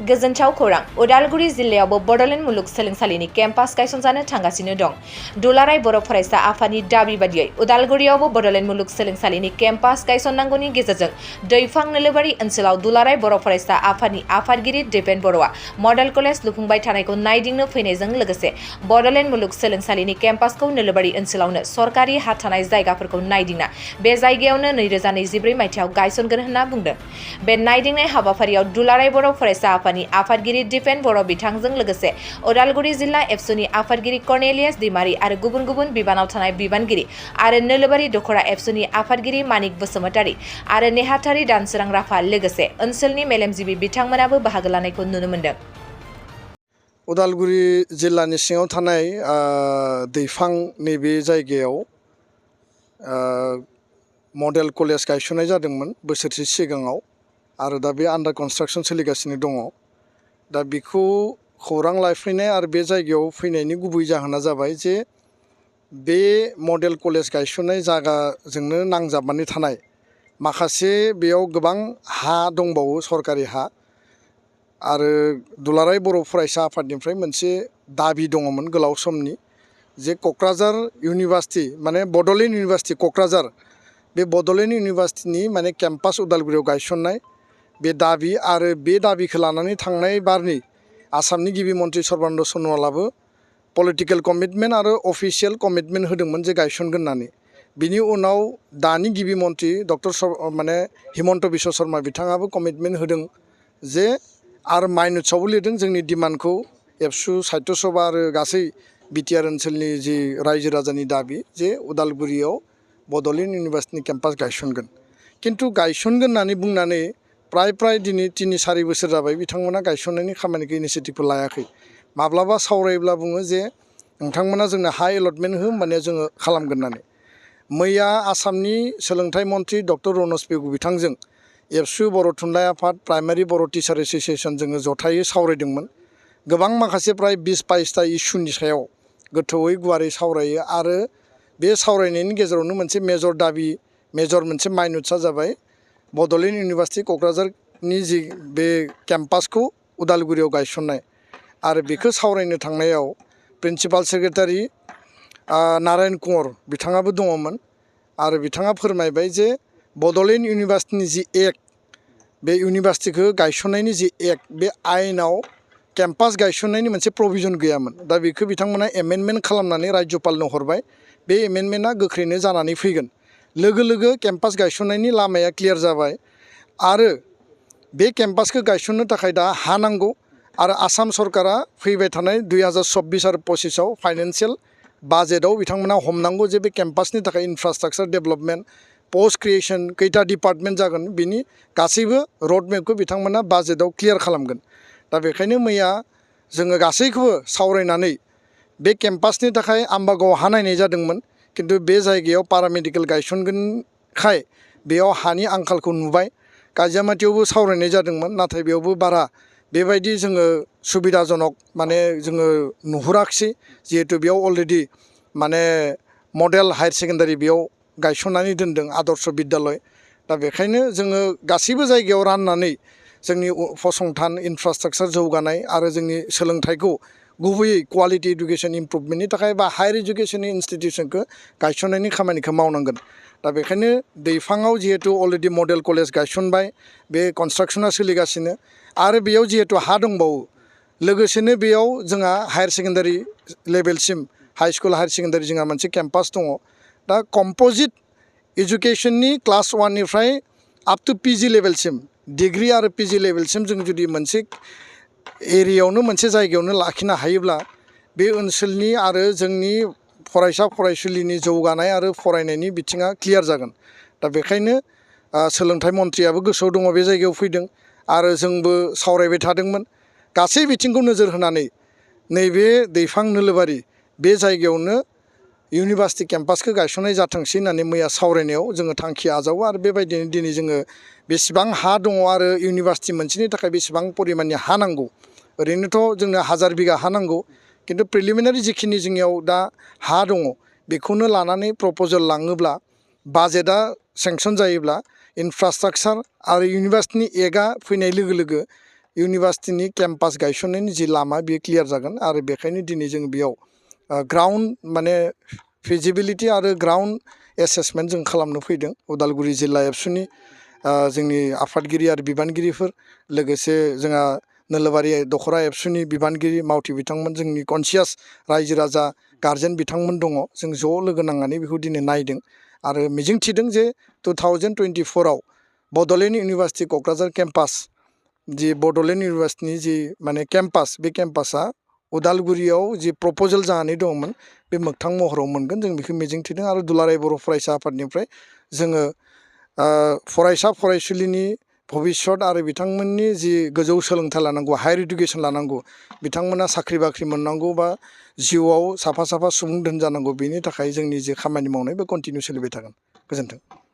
गोजोनथाव खौरां उदालगुरि जिल्लायावबो बड'ल मुलुगसोलोंसालिनि केम्पास गायसनजानो थांगासिनो दं। दुलाराय बर' फरायसा आफादनि दाबि बादियै उदालगुरियावबो बड'ल मुलुगसोलोंसालिनि केम्पास गायसननांगौनि गेजेरजों दैफां नोलोबारि ओनसोलाव दुलाराय बर' फरायसा आफादनि आफादगिरि दिपेन बर'आ मडेल कलेज लुफुंबाय थानायखौ नायदिंनो फैनायजों लोगोसे बड'ल मुलुगसोलोंसालिनि केम्पासखौ नोलोबारि ओनसोलावनो सरकारि हा थानाय जायगाफोरखौ नायदिंना बे जायगायावनो 2024 मायथाइयाव गायसनगोन होनना बुंदों। बे नायदिंनाय हाबाफारियाव दुलाराय बर' फरायसा आफादनि आफादगिरि दिपेन बर' बिथांजों लोगोसे उदालगुरि जिल्ला एबसुनि आफादगिरि कर्नेलियास दैमारी आरो गुबुन गुबुन बिबानाव थानाय बिबानगिरि आरो नोलोबारि दखरा एबसुनि आफादगिरि मानिक बसुमतारी आरो नेहाथारि दानसोरां राभा लोगोसे ओनसोलनि मेलेमजिबि बिथांमोनाबो बाहागो लानायखौ नुनो मोन्दों। उदालगुरि जिल्लानि सिङाव थानाय दैफां नैबे जायगायाव मडेल कलेज गायसननाय जादोंमोन बोसोरसे सिगाङाव आरो दा बे आन्डार कनस्ट्राक्सन सोलिगासिनो दङ। दा बेखौ खौरां लाफैनाय आरो बे जायगायाव फैनायनि गुबै जाहोना जाबाय जे बे मडेल कलेज गायसननाय जायगाजोंनो नांजाबनानै थानाय माखासे बेयाव गोबां हा दंबावो सरकारि हा आरो दुलाराय बर' फरायसा आफादनिफ्राय मोनसे दाबि दङमोन गोलाव समनि जे क'क्राझार इउनिभार्सिटि माने बड'ल इउनिभार्सिटि क'क्राझार बे बड'ल इउनिभार्सिटिनि माने केम्पास उदालगुरियाव गायसननाय बे दाबि आरो बे दाबिखौ लानानै थांनाय बारनि आसामनि गिबि मन्थ्रि सर्बानन्द सन'वालाबो पलिटिकेल कमिटमेन्ट आरो अफिसियेल कमिटमेन्ट होदोंमोन जे गायसनगोन होननानै। बिनि उनाव दानि गिबि मन्थ्रि डक्टर हिमन्त बिश्व शर्मा बिथाङाबो कमिटमेन्ट होदों जे आरो माइनट्सआवबो लिरदों जोंनि डिमान्डखौ एबसु साहित्य सभा आरो गासै बिटिआर ओनसोलनि जि रायजो राजानि दाबि जे उदालगुरियाव बड'ल इउनिभार्सिटिनि केम्पास गायसनगोन। खिन्थु गायसनगोन होननानै बुंनानै प्राय दिनै 3-4 बोसोर जाबाय बिथांमोना गायसननायनि खामानिखौ इनिसियेटिभखौ लायाखै। माब्लाबा सावरायोब्ला बुङो जे नोंथांमोना जोंनो हा एलटमेन्ट हो होमबानिया जोङो खालामगोन होननानै। मैया आसामनि सोलोंथाइ मन्थ्रि डक्टर रनज पेगु बिथांजों एबसु बर' थुनलाइ आफाद प्राइमारि बर' टिचार एस'सियेसन जोङो जथायै सावरायदोंमोन। गोबां माखासे प्राय 20-22टा इस्युनि सायाव गोथौयै गुवारै सावरायो आरो बे सावरायनायनि गेजेरावनो मोनसे मेजर मोनसे माइनट्सआ जाबाय बड'ल इउनिभार्सिटि क'क्राझारनि जि बे केम्पासखौ उदालगुरियाव गायसननाय आरो बेखौ सावरायनो थांनायाव प्रिन्सिपाल सेक्रेटारि नारायण कुंवर बिथाङाबो दङमोन आरो बिथाङा फोरमायबाय जे बड'ल इउनिभार्सिटिनि जि एक्ट बे इउनिभार्सिटिखौ गायसननायनि जि एक्ट बे आयेनाव केम्पास गायसननायनि मोनसे प्रभिजन गैयामोन। दा बेखौ बिथांमोना एमेन्डमेन्ट खालामनानै रायजोपालनो हरबाय। बे एमेन्डमेन्टआ गोख्रैनो जानानै फैगोन। लोगो लोगो केम्पास गायसननायनि लामाया क्लियार जाबाय आरो बे केम्पासखौ गायसननो थाखाय दा हा नांगौ आरो आसाम सरकारा फैबाय थानाय 2024 आरो 25आव फाइनान्सियेल बाजेटआव बिथांमोना हमनांगौ जे बे केम्पासनि थाखाय इनफ्रास्ट्राक्चार डेभेलपमेन्ट पस्ट क्रिएसन खैथा डिपार्टमेन्ट जागोन बिनि गासैबो रडमेपखौ बिथांमोना बाजेटआव क्लियार खालामगोन। दा बेखायनो मैया जोङो गासैखौबो सावरायनानै बे केम्पासनि थाखाय आम्बागाव हा नायनाय जादोंमोन। खिन्थु बे जायगायाव पारामेडिकेल गायसनगोनखाय बेयाव हानि आंखालखौ नुबाय। काजियामाटियावबो सावरायनाय जादोंमोन नाथाय बेयावबो बारा बेबायदि जोङो सुबिदाजनक माने जोङो नुहुराखिसै जिहेतु बेयाव अलरेडि माने मडेल हायार सेकेन्डारि बेयाव गायसननानै दोनदों आदर्श बिद्यालय। दा बेखायनो जोङो गासैबो जायगायाव राननानै जोंनि फसंथान इनफ्रास्ट्राक्चार जौगानाय आरो जोंनि सोलोंथाइखौ गुबैयै क्वालिटि इडुकेसन इमप्रुभमेन्टनि थाखाय बा हायार इडुकेसननि इनस्टिटिउसनखौ गायसननायनि खामानिखौ मावनांगोन। दा बेखायनो दैफाङाव जिहेतु अलरेडि मडेल कलेज गायसनबाय बे कनस्ट्राक्सना सोलिगासिनो आरो बेयाव जिहेतु हा दंबावो लोगोसेनो बेयाव जोंहा हायार सेकेन्डारि लेभेलसिम हाइ स्कुल हायार सेकेन्डारि जोंहा मोनसे केम्पास दङ। दा कम्पजिट इडुकेसननि क्लास 1निफ्राय आप टु पिजि लेभेलसिम डिग्री आरो पिजि लेभेलसिम जों जुदि मोनसे एरियायावनो मोनसे जायगायावनो लाखिनो हायोब्ला बे ओनसोलनि आरो जोंनि फरायसा फरायसुलिनि जौगानाय आरो फरायनायनि बिथिङा क्लियार जागोन। दा बेखायनो सोलोंथाइ मन्थ्रियाबो गोसोआव दङ बे जायगायाव फैदों आरो जोंबो सावरायबाय थादोंमोन। गासै बिथिंखौ नोजोर होनानै नैबे दैफां नोलोबारि बे जायगायावनो इउनिभार्सिटि केम्पासखौ गायसननाय जाथोंसै होननानै मैया सावरायनायाव जोङो थांखि आजावो आरो बेबायदिनो दिनै जोङो बेसेबां हा दङ आरो इउनिभार्सिटि मोनसेनि थाखाय बेसेबां परिमाननि हा नांगौ ओरैनोथ' जोंनो 1000 बिगा हा नांगौ खिन्थु प्रिलिमिनारि जिखिनि जोंनियाव दा हा दङ बेखौनो लानानै प्रप'जेल लाङोब्ला बाजेटआ सेंसन जायोब्ला इनफ्रास्ट्राक्चार आरो इउनिभार्सिटिनि एक्टआ फैनाय लोगो लोगो इउनिभार्सिटिनि केम्पास गायसननायनि जि लामा बेयो क्लियार जागोन आरो बेखायनो दिनै जों बेयाव ग्राउन्ड माने फिजिबिलिटि आरो ग्राउन्ड एसेसमेन्ट जों खालामनो फैदों उदालगुरि जिल्ला एबसुनि जोंनि आफादगिरि आरो बिबानगिरिफोर लोगोसे जोंहा नोलोबारि दख'रा एबसुनि बिबानगिरि मावथि बिथांमोन जोंनि कनसियास रायजो राजा गारजेन बिथांमोन दङ जों ज' लोगो नांनानै बेखौ दिनै नायदों आरो मिजिंथिदों जे 2024आव बड'लेण्ड इउनिभार्सिटि क'क्राझार केम्पास जि बड'लेण्ड इउनिभार्सिटिनि जि माने केम्पास बे केम्पासा उदालगुरियाव जि प्रप'जेल जानानै दंमोन बे मोगथां महराव मोनगोन जों बेखौ मिजिंथिदों आरो दुलाराय बर' फरायसा आफादनिफ्राय जोङो फरायसा फरायसुलिनि भबिष्यत आरो बिथांमोननि जि गोजौ सोलोंथाइ लानांगौ हायार इडुकेसन लानांगौ बिथांमोना साख्रि बाख्रि मोननांगौ बा जिउआव साफा साफा सुबुं दोन जानांगौ बेनि थाखाय जोंनि जे खामानि मावनाय बे कन्टिनिउ सोलिबाय थागोन गोजोन्थों।